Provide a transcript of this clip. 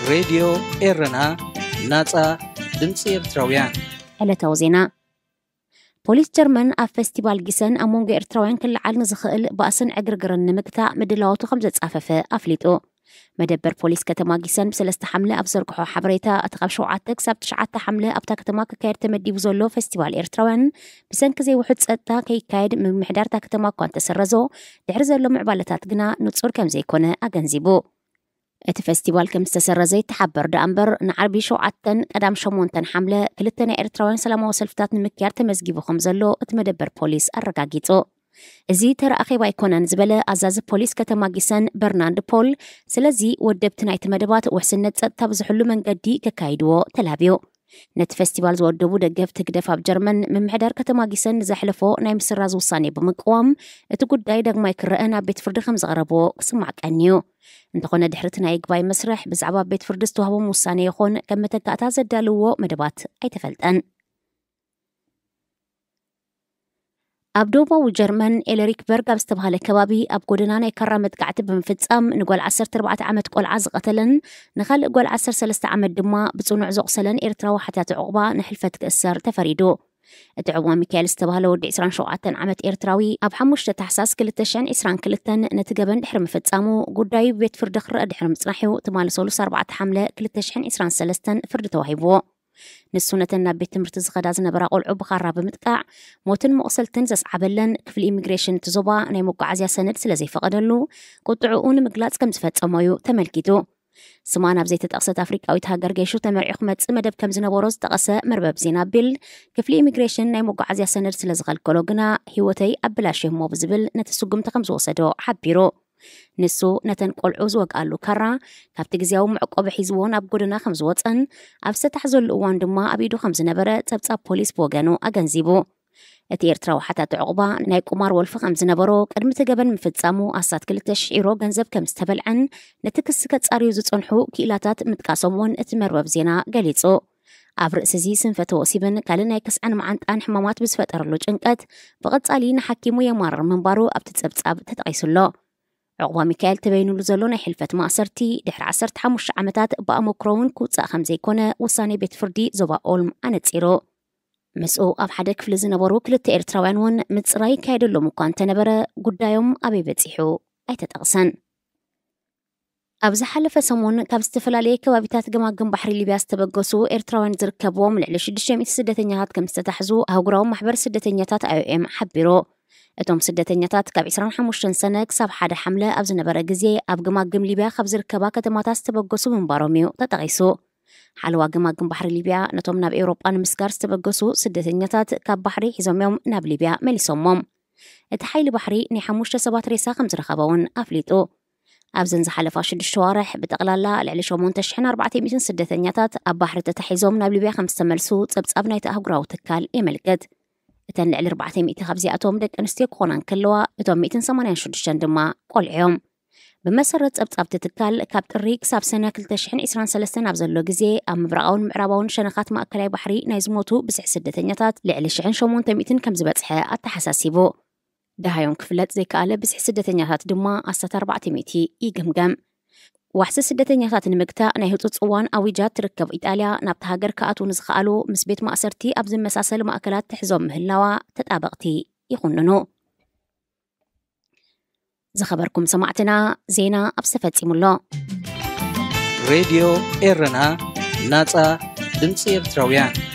ሬድዮ ኤረና፣ ናጻ ድምጺ ኤርትራውያን። ዕለታዊ ዜና። ፖሊስ ጀርመን ኣብ ፈስቲቫል ጊሰን ኣብ መንጎ ኤርትራውያን ክለዓል ንዝኽእል ባእስን ዕግርግርን ንምግታእ ምድላዋቱ ከም ዘጻፈፈ ኣፍሊጡ። መደበር ፖሊስ ከተማ ጊሰን ብሰለስተ ሓምለ ኣብ ዘርግሖ ሓበሬታ፣ እቲ ካብ ሸውዓተ ክሳብ ትሽዓተ ሓምለ ኣብታ ከተማ ክካየድ ተመዲቡ ዘሎ ፈስቲቫል ኤርትራውያን ብሰንኪ ዘይውሑድ ጸጥታ ከይካየድ ምምሕዳር እታ ከተማ እኳ እንተሰረዞ፣ ድሕሪ ዘሎ ምዕባለታት ግና ንጹር ከም ዘይኮነ ኣገንዚቡ። እቲ ፈስቲቫል ከም ዝተሰረዘ ይተሓበር ደኣ እምበር፣ ንዓርቢ ሸውዓተን ቀዳም ሸሞንተን ሓምለ ክልተ ናይ ኤርትራውያን ሰላማዊ ሰልፍታት ንምክያድ ተመዝጊቡ ከም ዘሎ እቲ መደበር ፖሊስ ኣረጋጊጹ። እዚ ተራ ኣኼባ ኣይኮነን ዝበለ ኣዛዚ ፖሊስ ከተማ ጊሰን በርናንድ ፖል፣ ስለዚ ወደብቲ ናይቲ መደባት ውሕስነት ጸጥታ ብዝሕሉ መንገዲ ከካይድዎ ተላብዩ። ነቲ ፈስቲቫል ዝወደቡ ደገፍቲ ህግደፍ ኣብ ጀርመን ምምሕዳር ከተማ ጊሰን ንዘሕለፎ ናይ ምስራዝ ውሳኔ ብምቅዋም፣ እቲ ጉዳይ ዳግማይ ክረአ ናብ ቤት ፍርዲ ከም ዘቕረብዎ ክስማዕ ቀንዩ። እንተኾነ ድሕሪ እቲ ናይ ይግባይ መስርሕ ብዛዕባ ቤት ፍርዲ ዝተዋህቦም ውሳኔ ይኹን ከም መተካእታ ዘዳልዎ መደባት ኣይተፈልጠን። ኣብ ደቡባዊ ጀርመን ኤለሪክበርግ ኣብ ዝተባህለ ከባቢ ኣብ ጎደና ናይ ካራ መጥቃዕቲ ብምፍጻም ንጓል ዓሰርተ ኣርባዕተ ዓመት ቆልዓ ዝቐተለን ንኻልእ ጓል ዓሰርተ ሰለስተ ዓመት ድማ ብጽኑዕ ዘቑሰለን ኤርትራዊ ሓታቲ ዕቑባ ንሕልፈት ክእሰር ተፈሪዱ። እቲ ዕቑባ ሚካኤል ዝተባህለ ወዲ ዕስራን ሸውዓተን ዓመት ኤርትራዊ ኣብ ሓሙሽተ ታሕሳስ ክልተ ሽሕን ዕስራን ክልተን ነቲ ገበን ድሕሪ ምፍጻሙ ጉዳዩ ቤት ፍርዲ ክረአ ድሕሪ ምጽናሑ ትማሊ ሰሉስ ኣርባዕተ ሓምለ ክልተ ሽሕን ዕስራን ሰለስተን ፍርዲ ተዋሂብዎ። ንሱ ነተን ናብ ቤት ትምህርቲ ዝኸዳ ዝነበራ ቆልዑ ብኻራ ብምጥቃዕ ሞትን መቑሰልትን ዘስዓበለን ክፍሊ ኢሚግሬሽን እቲ ዞባ ናይ መጓዓዝያ ሰነድ ስለ ዘይፈቐደሉ ቁጥዕኡ ንምግላጽ ከም ዝፈጸሞ እዩ ተመልኪቱ። ስማ ናብ ዘይተጠቕሰት ኣፍሪቃዊት ሃገር ገይሹ ተመርዒ ክመጽእ መደብ ከም ዝነበሮ ዝጠቐሰ መርበብ ዜና ቢልድ፣ ክፍሊ ኢሚግሬሽን ናይ መጓዓዝያ ሰነድ ስለ ዝኸልከሎ ግና ህይወተይ ኣበላሽዮሞ ብዝብል ነቲ ስጉምቲ ከም ዝወሰዶ ሓቢሩ። ንሱ ነተን ቆልዑ ዝወግኣሉ ካራ ካብቲ ግዜያዊ መዕቆቢ ሒዝዎ ናብ ጎደና ከም ዝወጸን ኣብ ዝተታሕዘሉ እዋን ድማ ኣብ ኢዱ ከም ዝነበረ ጸብጻብ ፖሊስ ብወገኑ ኣገንዚቡ። እቲ ኤርትራዊ ሓታቲ ዕቑባ ናይ ቁማር ወልፊ ከም ዝነበሮ፣ ቅድሚ እቲ ገበን ምፍጻሙ ኣስታት ክልተ ሽሕ ዩሮ ገንዘብ ከም ዝተበልዐን ነቲ ክሲ ከጻርዩ ዝጸንሑ ክኢላታት ምጥቃሶም እውን እቲ መርበብ ዜና ገሊጹ። ኣብ ርእሲ እዚ ስንፈተ ወሲብን ካልእ ናይ ከስዐን መዓንጣን ሕማማት ብዝፈጠረሉ ጭንቀት ብቐጻሊ ንሓኪሙ የማርር ምንባሩ ኣብቲ ጸብጻብ ተጠቒሱ ኣሎ። ዕቑባ ሚካኤል ተበይኑሉ ዘሎ ናይ ሕልፈት ማእሰርቲ ድሕሪ ዓሰርተ ሓሙሽተ ዓመታት ብኣመክሮ እውን ክውጻእ ከም ዘይኮነ ውሳኔ ቤት ፍርዲ ዞባ ኦልም ኣነጺሩ። ምስኡ ኣብ ሓደ ክፍሊ ዝነበሩ ክልተ ኤርትራውያን እውን ምጽራይ ይካየደሎም እኳ እንተነበረ፣ ጉዳዮም ኣበይ በጺሑ ኣይተጠቕሰን። ኣብ ዝሓለፈ ሰሙን ካብ ዝተፈላለየ ከባቢታት ገማግም ባሕሪ ሊብያ ዝተበገሱ ኤርትራውያን ዝርከብዎም ልዕሊ ሽዱሽተ ሚእቲ ስደተኛታት ከም ዝተታሕዙ ኣህጉራዊ ማሕበር ስደተኛታት ኣይ ኦ ኤም ሓቢሩ። እቶም ስደተኛታት ካብ ዕስራን ሓሙሽተን ሰነ ክሳብ ሓደ ሓምለ ኣብ ዝነበረ ግዜ ኣብ ገማግም ሊብያ ካብ ዝርከባ ከተማታት ዝተበገሱ ምንባሮም እዩ ተጠቒሱ። ሓለዋ ገማግም ባሕሪ ሊብያ ነቶም ናብ ኤውሮጳ ንምስጋር ዝተበገሱ ስደተኛታት ካብ ባሕሪ ሒዞም እዮም ናብ ሊብያ መሊሶሞም። እቲ ሓይሊ ባሕሪ ናይ ሓሙሽተ ሰባት ሬሳ ከም ዝረኸበ እውን ኣፍሊጡ። ኣብዘን ዝሓለፋ ሽዱሽተ ዋርሕ ብጠቕላላ ልዕሊ ሸሞንተ ሽሕን ኣርባዕተ ሚእትን ስደተኛታት ኣብ ባሕሪ ተታሒዞም ናብ ሊብያ ከም ዝተመልሱ ጸብጻብ ናይቲ ኣህጉራዊ ትካል የመልክት። እተን ልዕሊ ኣርባዕተ ሚእቲ ካብዚኣቶም ደቂ ኣንስትዮ ክኾና እንከለዋ፣ እቶም ሚእትን ሰማንያን ሽዱሽተን ድማ ቆልዑ እዮም። ብመሰረት ጸብጻብ እቲ ትካል፣ ካብ ጥሪ ክሳብ ሰነ ክልተ ሽሕን ዕስራን ሰለስተን ኣብ ዘሎ ግዜ ኣብ ምብራቓውን ምዕራባውን ሸነኻት ማእከላይ ባሕሪ ናይ ዝሞቱ ብዝሒ ስደተኛታት ልዕሊ ሽሕን ሸሞንተ ሚእትን ከም ዝበጽሐ ኣተሓሳሲቡ። ደሃዮም ክፍለጥ ዘይከኣለ ብዝሒ ስደተኛታት ድማ ኣስታት ኣርባዕተ ሚእቲ ይግምገም። ዋሕሲ ስደተኛታት ንምግታእ ናይ ህጹጽ እዋን ኣዊጃ ትርከብ ኢጣልያ፣ ናብቲ ሃገር ክኣትዉ ንዝኸኣሉ ምስ ቤት ማእሰርቲ ኣብ ዝመሳሰል ማእከላት ትሕዞም ምህላዋ ተጣበቕቲ ይኹንኑ። ዝኸበርኩም ሰማዕትና፣ ዜና ኣብ ዝተፈጺሙ ኣሎ። ሬድዮ ኤረና፣ ናጻ ድምጺ ኤርትራውያን።